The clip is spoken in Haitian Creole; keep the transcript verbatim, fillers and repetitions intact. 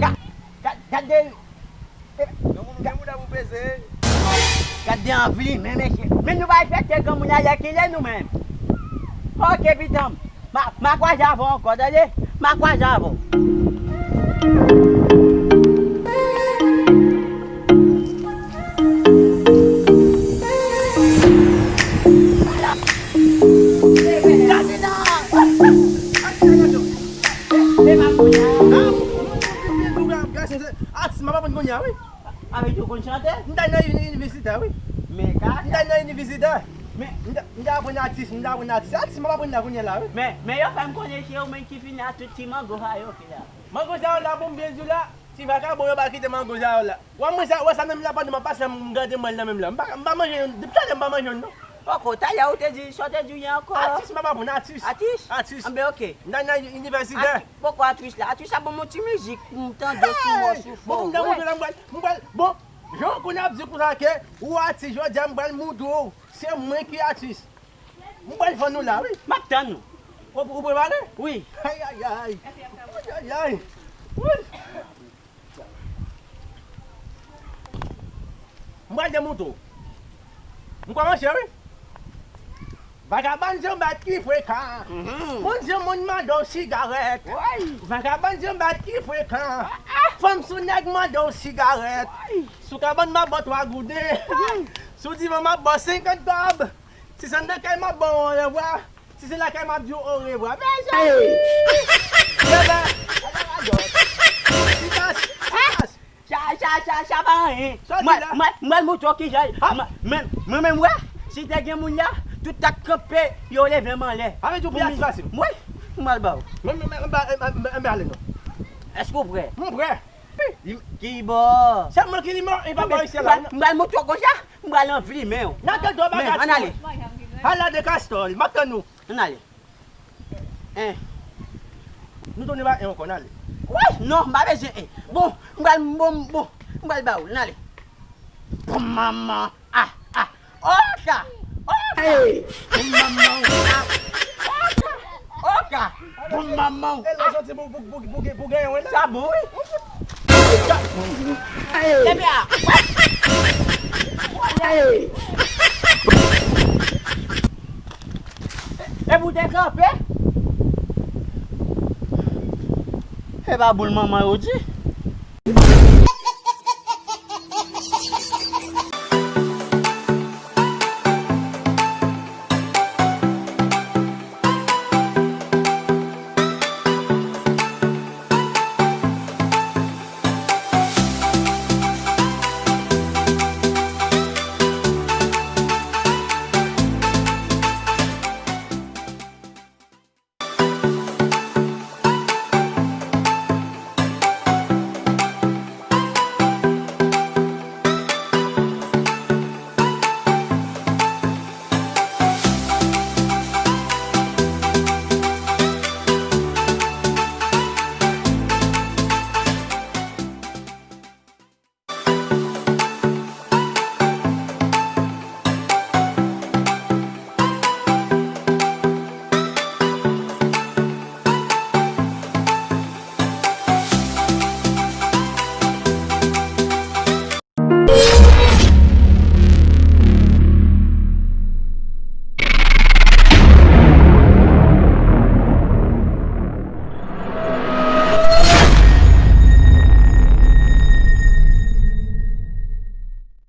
Ga-, ga-, gade. Granmoun, gen mouda pou peze. Gade anvi, men mesye. Men nou pa respekte granmoun ayè ki lè nou menm. Ok, pitanm. Ma, ma kwaze avè w ankò, tande? Ma kwaze avè w. Atis, m ap aprann kounye a, wi. Avèk ou konn chante? M t al nan inivèsite, wi. Men ka. M t al nan inivèsite. Men. M t, m t aprann atis, m t aprann atis. Atis, m ap aprann la kounye a la, wi. Men, men yo fè m konnen se ou menm ki fini ak tout ti mango sa yo ki la. Mango sa yo la, bon, m byen di w la, ti vakabon yo pa kite mango sa yo la. Wè mwen sa, wè sa nan men m la, pandan m ap pase la, m gade mwen nan men m la. M pa, m pa manje youn, depi talè m pa manje youn, non. Poko, talè ou te di, sa w te di w ye ankò? Atis, m ap aprann atis. Atis? Atis. Anben, ok. M t al nan inivèsite. Atis, poko atis la. Atis la ban m yon ti mizik pou m tande sou mò sou fò. Bon, m t al montre la, m pral, m pral, bon, jan w konnen ap di konsa ke ou atis, jodi a m pral montre w, se mwen ki atis. M pral vann ou la, wi. M ap tann ou. Ou, ou prepare? Wi. Ay, ay, ay. Ay, ay, ay. Wi. M pral demontre w. M kòmanse, wi. Vagabòn di yon bèt ki frekan. Mhm. Moun di yon moun mande w sigarèt. Woy. Vagabòn di yon bèt ki frekan. Ah, ah. Fanm sou nèg mande w sigarèt. Woy. Sou kabann m ap ba w twa gouden. Mhm. Sou divan m ap ba w senkant kòb. Si se nan kay m ap ba w olevwa. Si se lakay m ap di w orevwa. Bebe! Bebe! Titas! Titas! Sa, sa, sa, sa pa anyen. Mwen, mwen, mwen montre w kijan. Mwen, mwen, mwen, mwen, wè, si te gen moun la, tout tèt kanpe, yo leve m anlè. Avè di w pi atis pase m. Mwen, mwen al ba w. Mwen, mwen, mwen, mwen, mwen, mwen ale non. Èske w prè? Mwen prè. Kibò? Se mwen ki limò, li pa bò isi la. Mwen, mwen montre w konsa. M pral anflimen w. Nan tèt ou bagay. Men, ann ale. Ala de kastòl, m ap tann ou. Ann ale. En. Nou tounen pa en ankò, ann ale. Woy, non, m pa bezwen en. Bon, m pral, bon, bon, m pral ba ou, ann ale. Bon, manman, ah, ah. Oka! Oka! Hey! Bon, manman, ah. Oka! Oka! Bon, manman, ah. E la soti pou, pou, pou, pou, pou genyen, wè la. Sa bon, wi. Kenbe a. Epi w te kanpe. E pa boul manman yo di.